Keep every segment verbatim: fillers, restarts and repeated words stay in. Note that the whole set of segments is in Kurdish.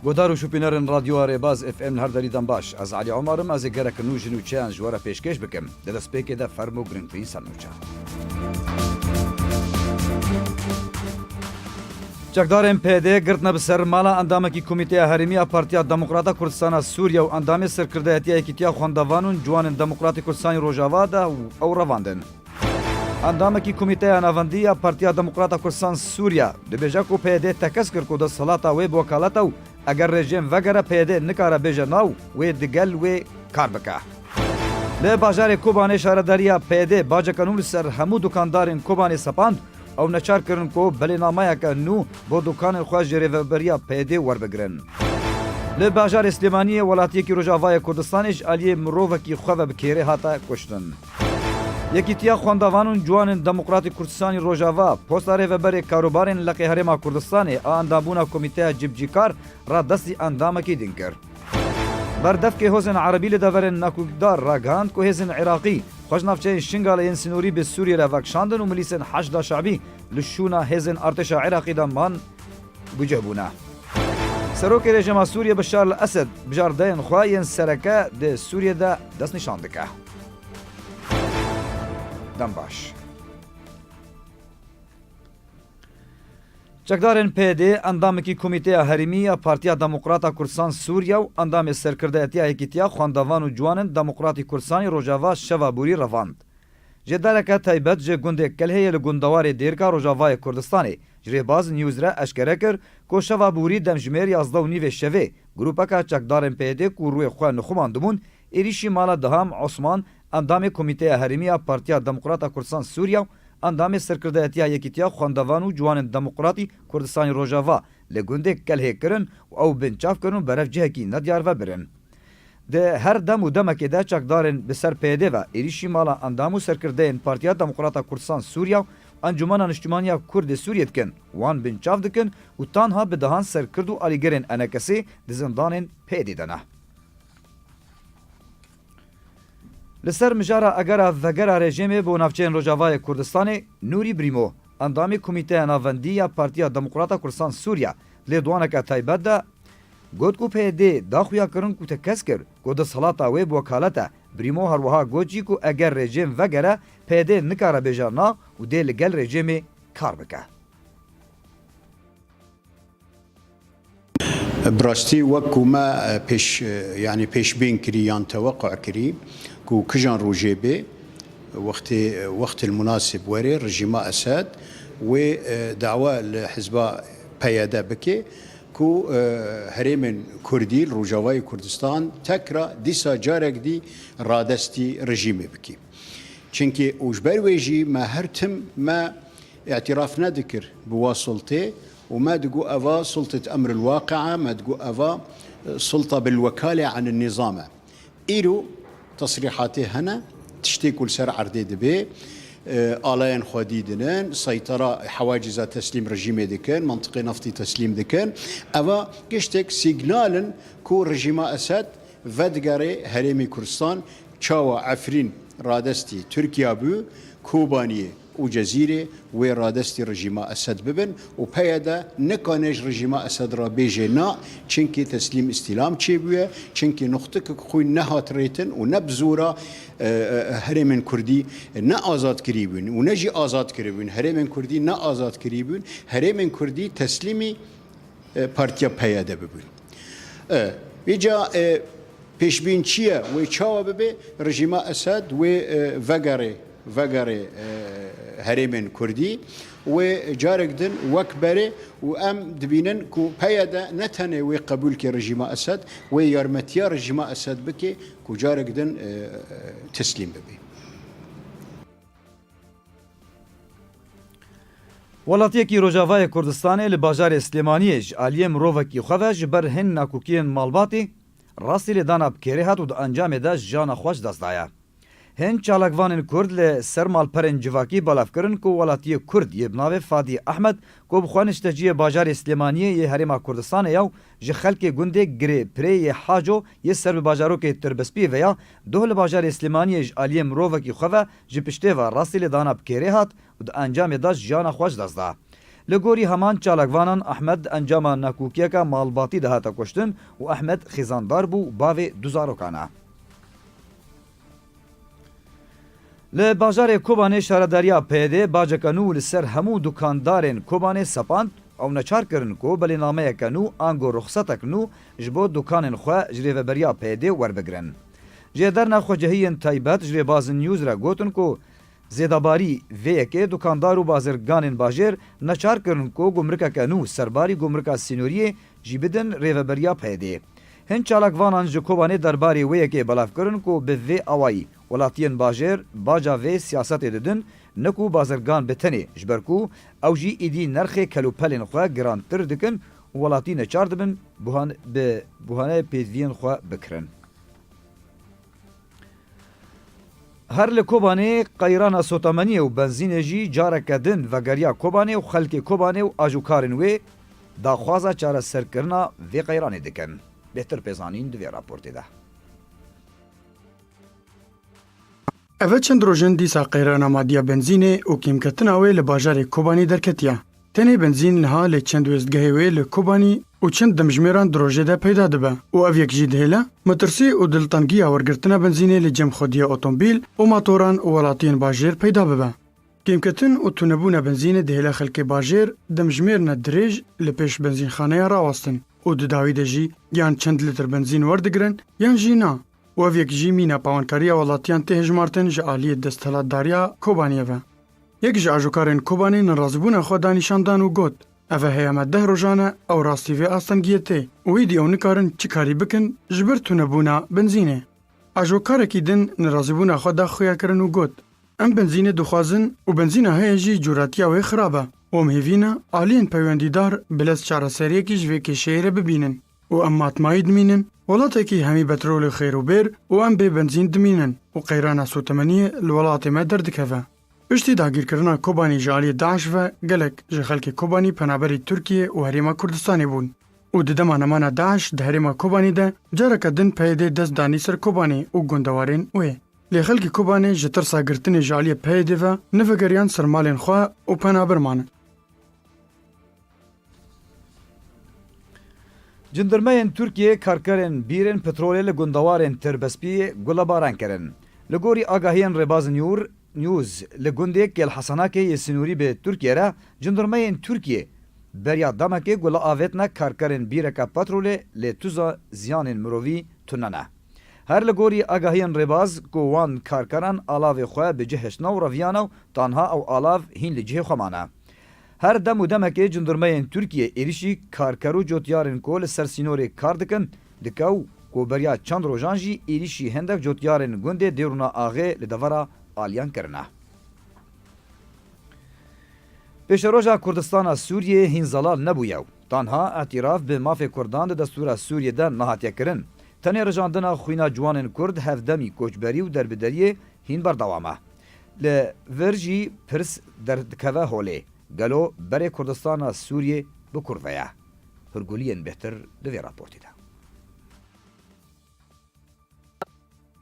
Guhdar û şopînerên Radyoya Rêbaz F M li her derî dem baş. Ez Elî Omar im, ez ê gerek nû ji nûçeyan ji we re pêşkêş bikim. Di destpêkê de fermo girîngtirîn sernûçe. Çekdarên P Y D girtine bi ser mala endamekî Komîteya Herêmî ya Partiya Demokrata Kurdistana Sûriye û endamê Serkirdeyetiya Yekîtiya Xwendevan û Ciwanên Demokratî Kurdistanê Rojava de û ew revandin. Endamekî Komîteya Navendî ya Partiya Demokrata Kurdistan Sûriye dibêje ku P Y D tekez kir ku desthilata wê bi wekaleta û eger rejîm vegere P Y D nikare bêje na û wê digel wê kar bike. Li bajarê Kobanê şaredariya P Y D baceke nû li ser hemû dukandarên Kobanê sepand, ew neçar kirin ku belênameyeke nû bo dukanên xwe ji rêveberiya P Y D werbigirin. Li bajarê Silêmaniyê welatiyekî Rojavayê Kurdistanê ji aliyê mirovekî xwe ve bi kêrê hate kuştin. Yekîtiya Xwendevan û Ciwanên Demokratîk Kurdistanî Rojava, posta rêveberê karûbarên leqê Herêma Kurdistanê a endambûna Komîteya Cibcîkar radestî endamekî din kir. Berdevkê hozên erebî li deverên nakokdar ragihand ku hêzên Iraqî xwe ji navçeyên Şingalê yên sînorî bi Sûriyê re vekişandin û milîsên Heşda Şabî li şûna hêzên artêşa Iraqî de man bicih bûne. Serokê rejîma Sûriyê Bişar el Esed bijardeyên xwe yên sereke di Sûriyê de destnîşan dike. Dem baş. Çekdarên P Y D, endamekî Komîteya Herêmî ya Partiya Demokrata Kurdistan Sûriye û endamê Serkirdeyetiya Yekîtiya Xwendevan û Ciwanên Demokratî Kurdistanê Rojava şeva borî revand. Jêdareke taybet ji gundê Kelhê yê li gundewarê Dêrka Rojavayê Kurdistanê ji Rêbaz News re eşkere kir ku şeva borî demjimêr yazdeh û nîvê şevê grûpeke çekdarên P Y D ku rûyê xwe nixumandibûn, êrîşî mala Diham Osman, endamê Komîteya Herêmî ya Partiya Demokrata Kurdistan Sûriye û endamê Serkirdeyetiya Yekîtiya Xwendevan û Ciwanên Demokratî Kurdistanê Rojava li gundê Kelhê kirin û ew binçav kirin û berev cihekî nediyar ve birin. Di her dem û demekê de çekdarên bi ser P Y D ve êrîşî mala endam û serkirdeyên Partiya Demokrata Kurdistan Sûriye û Encûmena Niştimanî ya Kurd ê Sûriyê dikin, wan binçav dikin û tanha bi dehan serkird û alîgirên E N K S'ê di zindanên P Y D de ne. Li ser mijara egera vegera rejîmê bo navçeyên Rojavayê Kurdistanê, Nûrî Brîmo, endamê Komîteya Navendî ya Partiya Demokrata Kurdistan Sûriye, di lêdwaneke taybet de got ku P Y D da xuyakirin ku tekez kir ku desthilata wê bi wekalet e. Brîmo her wiha got jî ku eger rejîm vegere, P Y D nikare bêje na û dê li gel rejîmê kar bike. Bi rastî wek ku me, e, pêş, e, yanî pêşbîn kirî yan tewequ kirî ku kijan rojê bê, wextê, wextil munasib were, rejîma Esed wê, e, dawa li hizba P Y D bike ku, e, herêmên Kurdî li Rojavayê Kurdistan tekra dîsa carek dî radestî rejîmê bike. Çimkî û ji ber wê jî me her tim me îtiraf nedikir bi wa sultê û me digot eva sultet emril waqia, me digot eva, e, sulta bil wekale anil nîzam e. Îro tesrîhatê hene, tiştê ku li ser erdê dibe, e, alayên xwedî dinin, seytera hewacîza teslîm rejîmê dikin, mentiqê neftî teslîm dikin. Eva giştek sîgnal in ku rejîma Esed vedigere herêmê Kurdistan, çawa Efrîn radestî Tirkiya bû, Kobaniyê û Cezîrê wê radestî rejîma Esed bibin û P Y D nikane ji rejîma Esed re bêje na, çimkî teslîm îstîlam çêbûye, çimkî nuqtikek xwîn nehat rêtin û ne bi zora, e, e, herêmên Kurdî ne azad kirî bûn û ne jî azad kirî bûn. Herêmên Kurdî ne azad kirî bûn. Herêmên Kurdî teslîmî e, partiya P Y D bibin. E, vêca, e, pêşbîn çi ye? Wê çawa bibe? Rejîma Esed wê, e, vegerê, vegerê, e, herêmên Kurdî, wê carek din wek berê û em dibînin ku P Y D ne tenê wê qebûl ke rejîma Esed, wê yarmetiya rejîma Esed bike ku carek din, e, e, teslîm bibe. Welatiyekî Rojavayê Kurdistanê li bajarê Silêmaniyê ji aliyê mirovekî xwe ve ji ber hin nakokiyên malbatê rastî lêdana bi kêrê hat û di encamê de jiyana xwe ji dest daye. Hin çalakvanên Kurd li ser malperên civakî belav kirin ku welatiyê Kurd yê bi navê Fadî Ehmed ku bi xwe nişteciyê bajarê Silêmaniyê yê Herêma Kurdistanê ya û ji xelkê gundê Girê Pirê yê Haco yê ser bi bajarokê Tirbispî ve ya, doh li bajarê Silêmaniyê ji aliyê mirovekî xwe ve ji piştê ve rastî lêdana bi kêrê hat û di encamê de jiyana xwe ji dest da. Li gorî heman çalakvanan, Ehmed encama nakokiyeke malbatî de hate kuştin û Ehmed xêzandar bû, bavê du zarokan e. Li bajarê Kobanê şaredariya P Y D baceke nû li ser hemû dukandarên Kobanê sepand û neçar kirin ku belênameyeke nû ango ruxsetek nû ji bo dukanên xwe ji rêveberiya P Y D werbigirin. Ji derna xwecihiyên taybet ji Rêbazin News re gotin ku zêdebarî vê yekê dukandar û bazirganên bajêr neçar kirin ku gumrikeke nû serbarî gumrika sînoriyê jî bidin rêveberiya P Y D'ê. Hin çalakvanan ji Kobanê derbarê wê yekê belav kirin ku bi vê awayî welatiyên bajêr baca vê siyasetê didin, ne ku bazirgan bi tenê, ji ber ku ew jî êdî nerxê kelûpelên xwe girantir dikin û welatî neçar dibin buhan-, bi buhaneyê pêdiviyên xwe bikirin. Her li Kobanê qeyrana sotemeniyê û benzînê jî careke din vegeriya Kobanê û xelkê Kobanê û ajokarên wê daxwaza çareserkirina vê qeyranê dikin. Bêhtir pêzanîn di vê raportê de. Eve çend roj in dîsa qeyrana madiya benzînê û kêmketina wê li bajarê Kobanî derketiye. Tenê benzîn niha li çend wêstgehê wê li Kobanî û çend demjimêran di rojê de peyda dibe û ev yek jî dihêle metirsî û diltengiya wergirtina benzînê li cem xwediya otomobîl û matoran û welatiyên bajêr peyda bibe. Kêmketin û tunebûna benzînê dihêle xelkê bajêr demjimêrina dirêj li pêş benzînxaneyan rawestin û di dawî de jî yan çend lîtir benzîn werdigirin yan jî na. Û ev yek jî mîna pawankariya welatiyan tê hejmartin ji aliyê desthilatdariya Kobaniyê ve. Yek ji ajokarên Kobanê nerazîbûna xwe da nîşandan û got, "Eve heye me deh rojan e ew rastî vê astengiyê tê û êdî ew nikarin çi karî bikin ji ber tunebûna benzînê." Ajokarekî din nerazîbûna xwe da xuyakirin û got, "Em benzînê dixwazin û benzîna heye jî curatiya wê xirab e û em hêvî ne aliyên peywendîdar bi lez çareseriyekî ji vê kêşeyê re bibînin." û em matmayî dimînin, welatekî hemî betrolê xêr û bêr û em bê benzîn dimînin û qeyrana sotemeniyê li welatê me derdikeve. Piştî dagîrkirina Kobanî ji aliyê DAIŞ ve gelek ji xelkê Kobanî penaberî Tirkiye û Herêma Kurdistanê bûn û di dema nemana DAIŞ di Herêma Kobanî de careke din P Y D dest danî ser Kobanî û gundewarên wê. Lê xelkê Kobanê ji tirsa girtinê ji aliyê P Y D ve nevegeriyan ser malên xwe û penaber manin. Cindirmeyên Tirkiyê karkerên bîrên petrolê li gundewarên Tirbespiyê gulebaran kirin. Li gorî agahiyên Rêbaz Nûr News, li gundê Kêl Hesenakê yê sînorî bi Tirkiyê re cindirmeyên Tirkiyê beriya demekê gule avêtine karkerên bîreke petrolê, lê tuza ziyanên mirovî tune ne. Her li gorî agahiyên Rêbaz ku wan karkeran alavê xwe bi cih hiştine û reviyane û tanha ew alav hîn li cihê xwe mane. Her dem û demekê cindirmeyên Tirkiyê êrîşî karker û cotyarên ku li ser sînorê kar dikin dike û ku beriya çend rojan jî êrîşî hindek cotyarên gundê Dêrûna Axê li devera aliyan kirine. Pêşeroja Kurdistana Sûriyê hîn zelal nebûye û tanha îtîraf bi mafê Kurdan di destûra Sûriyê de nehatiye kirin. Tenê rijandina xwîna ciwanên Kurd hevdemî koçberî û derbideriyê hîn berdewam e. Li vir jî pirs derdikeve holê, gelo berê Kurdistana Sûriyê bi kur ve ye? Hûrguliyên bêhtir di vê raportê de.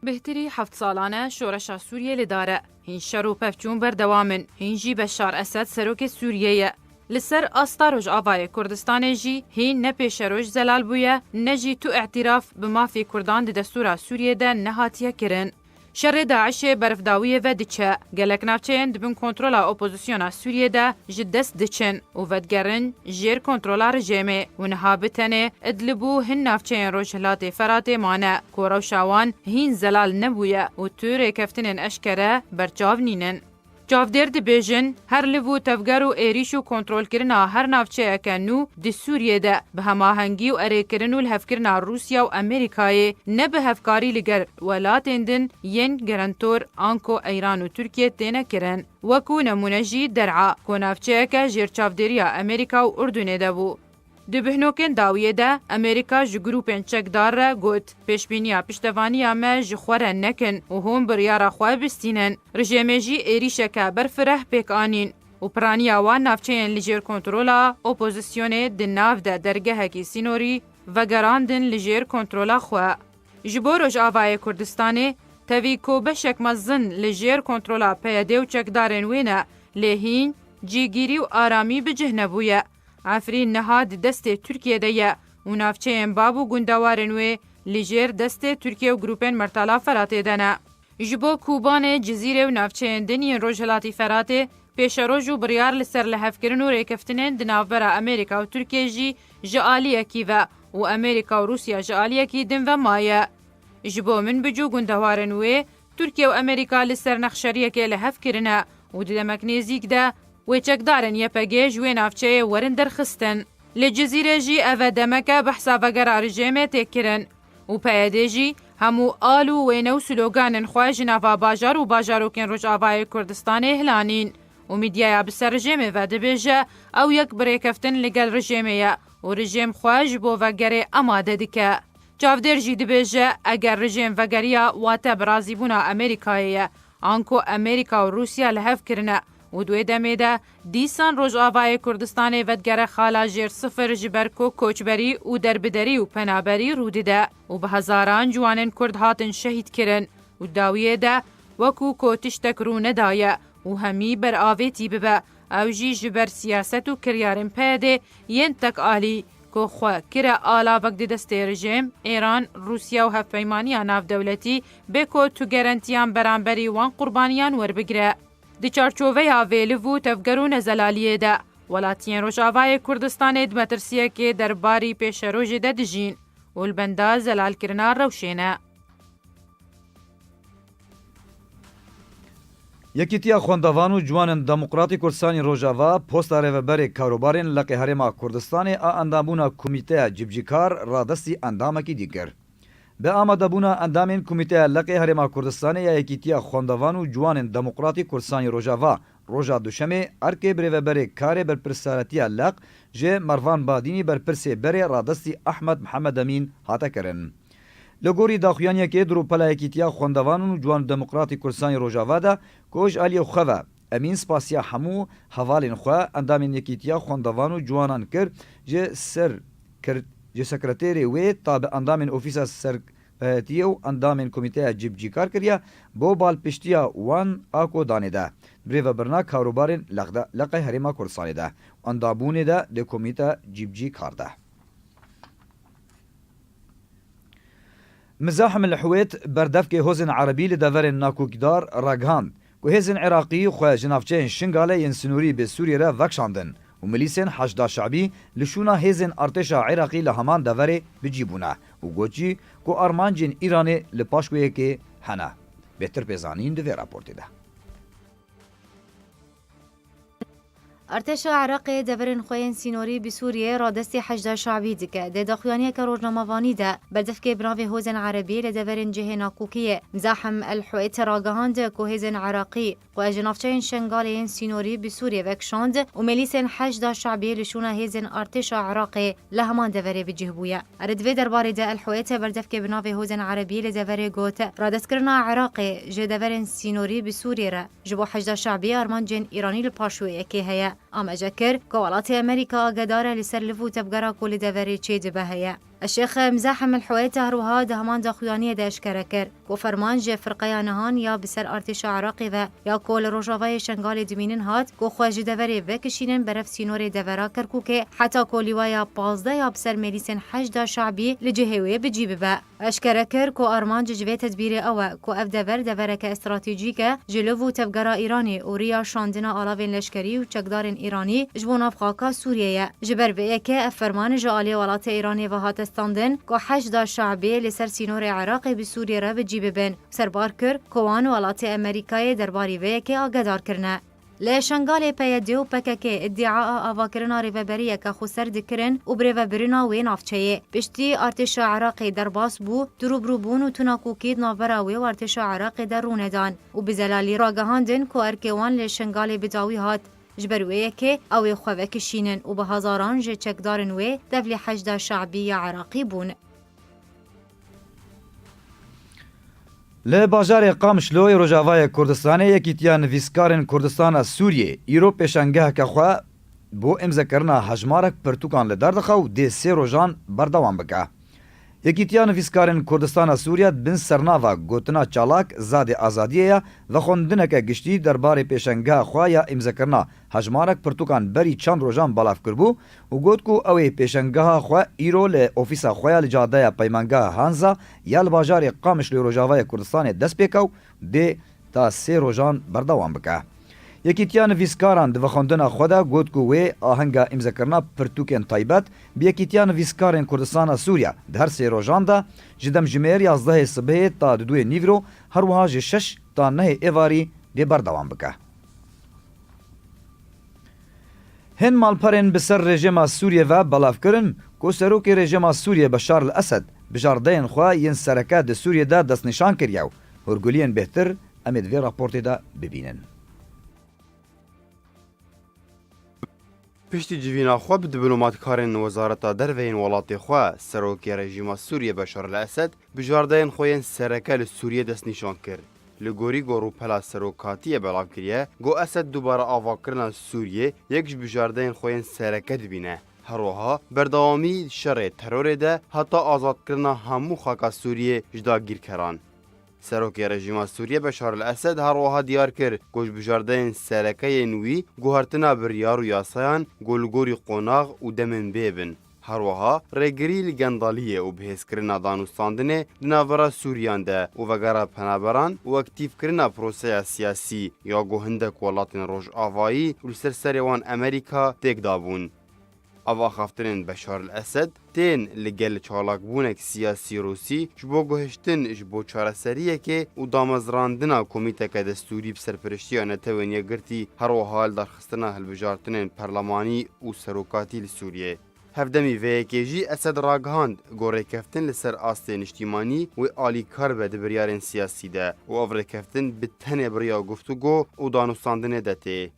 Bêhtirî heft salan e şoreşa Sûriyê li dar e. Hîn şer û pevçûn berdewam in. Hîn jî Beşar Esed serokê Sûriyê ye. Li ser asta Rojavayê Kurdistanê jî hîn ne pêşeroj zelal bûye, ne jî tu îtîraf bi mafê Kurdan di destûra Sûriyê de nehatiye kirin. Şerê DAIŞê berfdawiyê ve diçe. Gelek navçeyên di bin kontrola opozisyona Sûriyê de ji dest diçin û vedigerin jêr kontrola rejêmê û niha bi tenê Idlib û hin navçeyên Rojhilatê Feratê mane ku rewşa wan hîn zelal nebûye û tu rêkeftinên eşkere berçav nînin. Çavdêr dibêjin, her liv û tevger û êrîş û kontrolkirina her navçeyeke nû di Sûriyê de bi hemahengî û erêkirin û lihevkirina Rûsya û Amerîkayê, ne bi hevkarî li gel welatên din yên gerentor anko Îran û Tirkiye têne kirin. Wekû nemûne jî Der'a, ku navçeyeke jêr çavdêriya Amerîka û Urdunê de bû. Di bihnokên dawiyê de Amerîka ji grûpên çekdar re got, pêşbîniya piştevaniya me ji xwe re nekin û hûn biryara xwe bistînin. Rejêmê jî êrîşeke berfireh pêk anîn û piraniya wan navçeyên li jêr kontrola opozisyonê di nav de dergehekî sînorî vegerandin li jêr kontrola xwe. Ji bo Rojavayê Kurdistanê, tevî ku beşek mezin li jêr kontrola P Y D û çekdarên wê ne, lê hîn Cîgîrî û aramî bi cih nebûye. Efrîn niha di destê Tirkiyê de ye û navçeyên Bab û gundewarên wê li jêr destê Tirkiye û grûpên Mertala Feratê de ne. Ji bo Kobanê, Cizîrê û navçeyên din yên Rojhilatî Feratê, pêşeroj û biryar li ser lihevkirin û rêkeftinên di navbera Amerîka û Tirkiyê jî ji aliyekî ve û Amerîka û Rûsya ji aliyekî din ve maye. Ji bo min bic û gundewarên wê, Tirkiye û Amerîka li ser nexşeriyekê lihev kirine û di demek nêzîk de wê çekdarên Y P G ji wê navçeyê werin derxistin. Li Cizîrê jî ev e demeke behsa vegera rejêmê tê kirin û P Y D jî hemû al û wêne û sloganên xwe ji nava bajar û bajarokên Rojavayê Kurdistanê hilanîn û mîdyaya bi ser rejêmê ve dibêje, ew yek bi rêkeftin li gel rejêmê ye û rejêm xwe ji bo vegerê amade dike. Çavdêr jî dibêje, eger rejêm vegeriya, wate bi razîbûna Amerîkayê ye, anku Amerîka û Rûsya li hev kirine û di wê demê de dîsan Rojavayê Kurdistanê vedigere xala jêr sifir, ji ber ku koçberî û derbiderî û penaberî rû dide û bi hezaran ciwanên Kurd hatin şehîd kirin û dawiyê de wekû ku tiştek rû nedaye û hemî beravêtî bibe, ew jî ji ber siyaset û kiryarên P Y D'ê yên tekalî ku xwe kire alavek di destê rejêm, Êran, Rûsya û hevpeymaniya navdewletî bê ku tu gerentiyan beramberî wan qurbaniyan werbigire. Di çarçoveya vê liv û tevger û nezelaliyê de, welatiyên Rojavayê Kurdistanê di metirsiyekê derbarî pêşerojê de dijîn û li benda zelalkirina rewşê ne. Yekîtiya Xwendevan û Ciwanên Demokratî Kurdistanê Rojava, posta rêveberê karûbarên Leqê Herêma Kurdistanê a endambûna Komîteya Cibcîkar radestî endamekî dî kir. Bi amadebûna endamên Komîteya Leqê Herêma Kurdistanê ya Yekîtiya Xwendevan û Ciwanên Demokratî Kurdistanê Rojava, roja Duşemê erkê birêveberê karê berpirsaretiya Leq ji Mervan Badînî, berpirsê berê radestî Ehmed Mihemed Emîn hate kirin. Li gorî daxuyaniyekê di rûpela Yekîtiya Xwendevan û Ciwan Demokratî Kurdistanê Rojava de ku ji aliyê xwe ve Emîn spasiya hemû hevalên xwe, endamên Yekîtiya Xwendevan û Ciwanan kir, ji ser kir, ji sekreterê wê ta bi endamên Ofîsa Serpeyetiyê û endamên Komîteya Cibcîkar kiriye, bo balpiştiya wan a ku danê de birêvebirina karûbarên Leq de, Leqê Herêma Kurdistanê de, endambûnê de di Komîta Cibcîkar de. Mizahim El Huwêt, berdevkê Hozên Erebî li deverên nakokdar ragihand ku hêzên Iraqî xwe ji navçeyên Şingalê yên sînorî bi Sûriyê re vekişandin û milîsên Heşda Şabî li şûna hêzên artêşa Iraqî li heman deverê bi cî bûne û got jî ku armancên Îranê li paş wê yekê hene. Bêhtir pê zanîn di vê raportê de. Artêşa Iraqê deverên xwe yên sînorî bi Sûriyê radestî Heşda Şabî dike. Di daxuyaniyeke rojnamevanî de, berdevkê bi navê Hozên Erebî li deverên cihê nakokiyê Mizahim El Huwêt ragihand ku hêzên Iraqî xwe ji navçeyên Şengalê yên sînorî bi Sûriyê vekişand û milîsên Heşda Şabî li şûna hêzên artêşa Iraqê li heman deverê bi cih bûye. Ere di vê derbarê de El Huwêt berdevkê bi navê Hozên Erebî li deverê got, radestkirina Iraqê ji deverên sînorî bi Sûriyê re ji bo Heşda Şabî armancên Îranî li paş wê yekê heye. Amaje kir ku welatê Amerîka agedar e li ser liv û tevgera ku li deverê çêdibe heye. Şêx Mizahim El Huwêt her wiha di heman daxuyaniyê de eşkere kir ku ferman ji firqeya nihan ya bi ser artêşa Iraqê ve ya ku li rojavayê Şengalê dimînin hat ku xwe ji deverê vekişînin berev sînorê devera Kerkûkê, heta ku lîwaya pazdeh ya bi ser milîsên Heşda Şabî li cihê wê bi cî bibe. Eşkere kir ku armanc ji vê tedbîrê ew e ku ev dever devereke stratejîk e ji liv û tevgera Îranê û riya şandina alavên leşkerî û çekdarên Îranî ji bo nav xaka Sûriyê ye. Ji ber vê yekê ev ferman ji aliyê welatê Îranê ve hate standin ku Heşda Şabê li ser sînorê Iraqê bi Sûriyê re bi cî bibin. Serbar kir ku wan welatê Amerîkayê derbarî vê yekê agedar kirine. Li Şengalê P Y D û P K K îdîa a avakirina rêveberiyeke xweser dikirin û birêvebirina wê navçeyê. Piştî artêşa Iraqê derbas bû, di rûbirûbûn û tunakokî di navbera wê û artêşa Iraqê de rûnedan û bi zelalî ragihandin ku erkê wan li Şengalê bi dawî hat. Ji ber wê yekê ew ê xwe vekişînin û bi hezaran ji çekdarên wê tevlî Heşda Şabî ya Iraqî bûn. Li bajarê Qamişlo yê Rojavayê Kurdistanê Yekîtiya Nivîskarên Kurdistana Sûriyê îro pêşangeheke xwe bo îmzekirina hejmarek pirtûkan li dar dixe û dê sê rojan berdewam bike. Yekîtiya Nivîskarên Kurdistana Sûriye di bin sernava gotina çalak Zadê Azadiyê ya, vexwendineke giştî derbarê pêşengeha xwe ya îmzekirina hejmarek pirtûkan berî çend rojan belav kiribû û got ku ew ê pêşengeha xwe îro li ofîsa xwe ya li cadeya Peymangeha Hanza ya li bajarê Qamişloyê Rojavayê Kurdistanê dest pê ke û dê ta sê rojan berdewam bike. Yekîtiya Nivîskaran di vexwendina xwe de got ku wê ahenga îmzekirina pirtûkên taybet bi Yekîtiya Nivîskarên Kurdistana Sûriye di her sê rojan de ji demjimêr yazdehê sibihê ta duduyê nîvro, her wiha ji şeş ta nehê êvarî dê berdewam bike. Hin malperên bi ser rejîma Sûriyê ve belav kirin ku serokê rejîma Sûriyê Beşar el Esed bijardeyên xwe yên sereke di Sûriyê de destnîşan kiriye û hûrguliyên bêhtir em ê di vê raportê de bibînin. Piştî civîna xwe bi diplomatkarên Wezareta Derve yên welatê xwe, serokê rejîma Sûriyê Beşar el Esed bijardeyên xwe yên sereke li Sûriyê destnîşan kir. Li gorî ku rûpela serokatiyê belav kiriye, ku Esed dubare avakirina Sûriyê yek ji bijardeyên xwe yên sereke dibîne. Her wiha berdewamî şerê terorê de heta azadkirina hemû xaka Sûriyê ji dagîrkeran. Serokê rejîma Sûriyê Beşar el Esed her wiha diyar kir ku ji bijardeyên sereke yên wî guhertina biryar û yasayan ku li gorî qonax û demên bê bin. Her wiha rêgirî li gendaliyê û bihêzkirina danûstandinê di navbera Sûriyan de û vegera penaberan û aktîfkirina proseya siyasî ya ku hindek welatên Rojavayî û li ser serê wan Amerîka têk dabûn. Ev axaftinên Beşar el Esed tên li gel çalakbûnek siyasî Rûsî ji bo guhiştin ji bo çareseriyekê û damezrandina komîteke destûrî bi serpiriştiya Netewên Yekgirtî, her wiha li darxistina hilbijartinên perlemanî û serokatî li Sûriyê. Hevdemî vê yekê jî Esed ragihand ku rêkeftin li ser astê niştîmanî wê alîkar be di biryarên siyasî de û ev rêkeftin bi tenê bi riya guftûgo û danûstandinê de tê.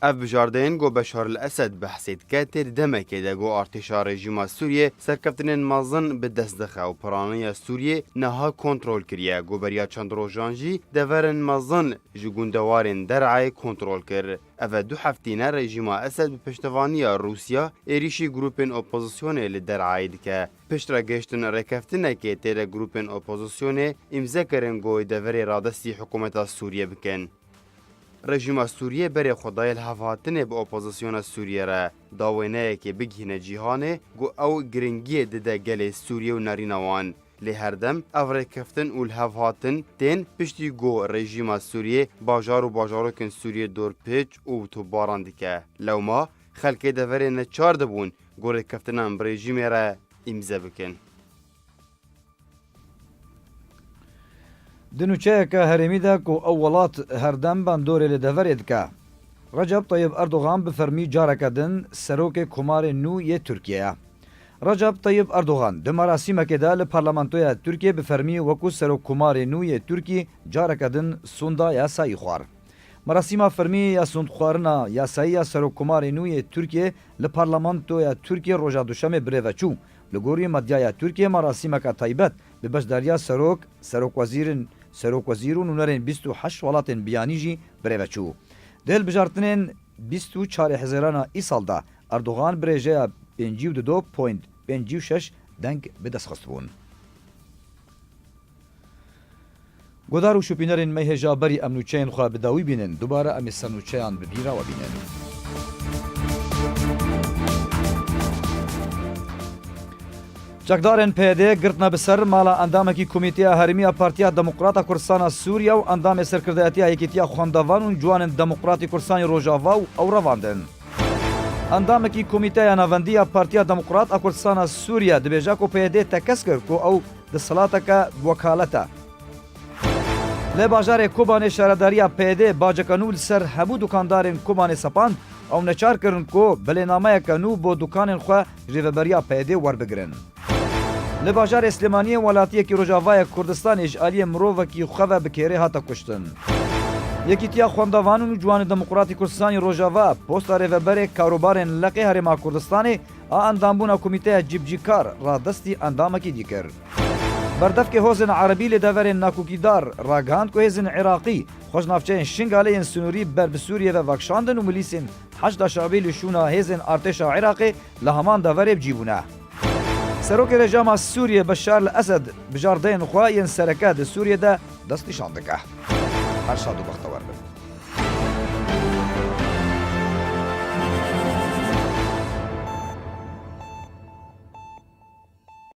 Ev bijardeyên ku Beşar el Esed behsê dike tê di demekê de ku artêşa rejîma Sûriyê serkeftinên mezin bi dest dixe û piraniya Sûriyê niha kontrol kiriye ku beriya çend rojan jî deverên mezin ji gundewarên Der'ayê kontrol kir. Ev e du heftî ne rejîma Esed bi piştevaniya Rûsya êrîşî grûpên opozisyonê li Der'ayê dike. Piştre gihiştin rêkeftinekê tê de grûpên opozisyonê îmze kirin ku wê deverê radestî hikûmeta Sûriyê bikin. Rejîma Sûriyê berê xwe daye lihevhatinê bi opozisyona Sûriyê re, da wêneyekê bigihîne cîhanê ku ew giringiyê dide gelê Sûriyê û nerîna wan. Lê her dem ev rêkeftin û lihevhatin tên piştî ku rejîma Sûriyê bajar û bajarokên Sûriyê dorpêç û topbaran dike. Lewma xelkê deverê neçar dibûn ku rêkeftinan bi rejîmê re îmze bikin. Di nûçeyeke herêmî de ku ew welat herdem bandorê li deverê dike, Recep Tayyip Erdogan bi fermî careke din serokê Komarê nû yê Tirkiyê ye. Recep Tayyip Erdogan di merasîmekê de li Parlamentoya Tirkiyê bi fermî wekû serokkomarê nû yê Tirkî careke din sonda yasayî xwar. Merasîma fermî ya sondxwarina yasayî ya Serokkomarê nû yê Tirkiyê li Parlamentoya Tirkiyê roja Duşemê birêve çû. Li gorî medyaya Tirkiyê merasîmeke taybet bi beşdariya serok, serokwezîrin, serokwezîr û nûnerên bîst û heşt welatên biyanî jî birêve çû. Di hilbijartinên bîst û çarê Hezîrana îsal de Erdogan bi rêjeya pêncî û du point pêncî û şeş deng bi dest xistibûn. Godar û şopînerên me hêja berî em nûçeyên xwe bi dawî bînin, dubare em ê ser nûçeyan bi bîra we bînin. Çekdarên P Y D girtine bi ser mala endamekî Komîteya Herêmî ya Partiya Demokrat a Kurdistana Sûriye û endamê Serkirdayetiya Yekîtiya Xwendevan û Ciwanên Demokratî Kurdistanê Rojava û ew revandin. Endamekî Komîteya Navendî ya Partiya Demokrat a Kurdistana Sûriye dibêje ku P Y D tekez kir ku ew desthilateke bi wekalet e. Li bajarê Kobanê şaredariya P Y D baceke nû li ser hemû dukandarên Kobanê sepand, ew neçar kirin ku belênameyeke nû bo dukanên xwe ji rêveberiya P Y D werbigirin. Li bajarê Silêmaniyê welatiyekî Rojavayê Kurdistanê ji aliyê mirovekî xwe ve bi kêrê hate kuştin. Yekîtiya Xwendevan û Ciwanê Demokratî Kurdistanê Rojava posta rêveberê karobarên leqê Herêma Kurdistanê a endambûna Komîteya Cîbicîkar radestî endamekî dî kir. Berdevkê hozên erebî li deverên nakokîdar ragihand ku hêzên Iraqî xwe ji navçeyên Şingalê yên sinûrî ber bi Sûriyê ve vekişandin û milîsên Heşda Şe'bî li şûna hêzên artêşa Iraqê li heman deverê bi cî bûne. Serokê rejama Sûriyê Beşar el Esed bijardeyên xwe yên sereke di Sûriyê de destnîşan dike. Her şad û bextewar bin.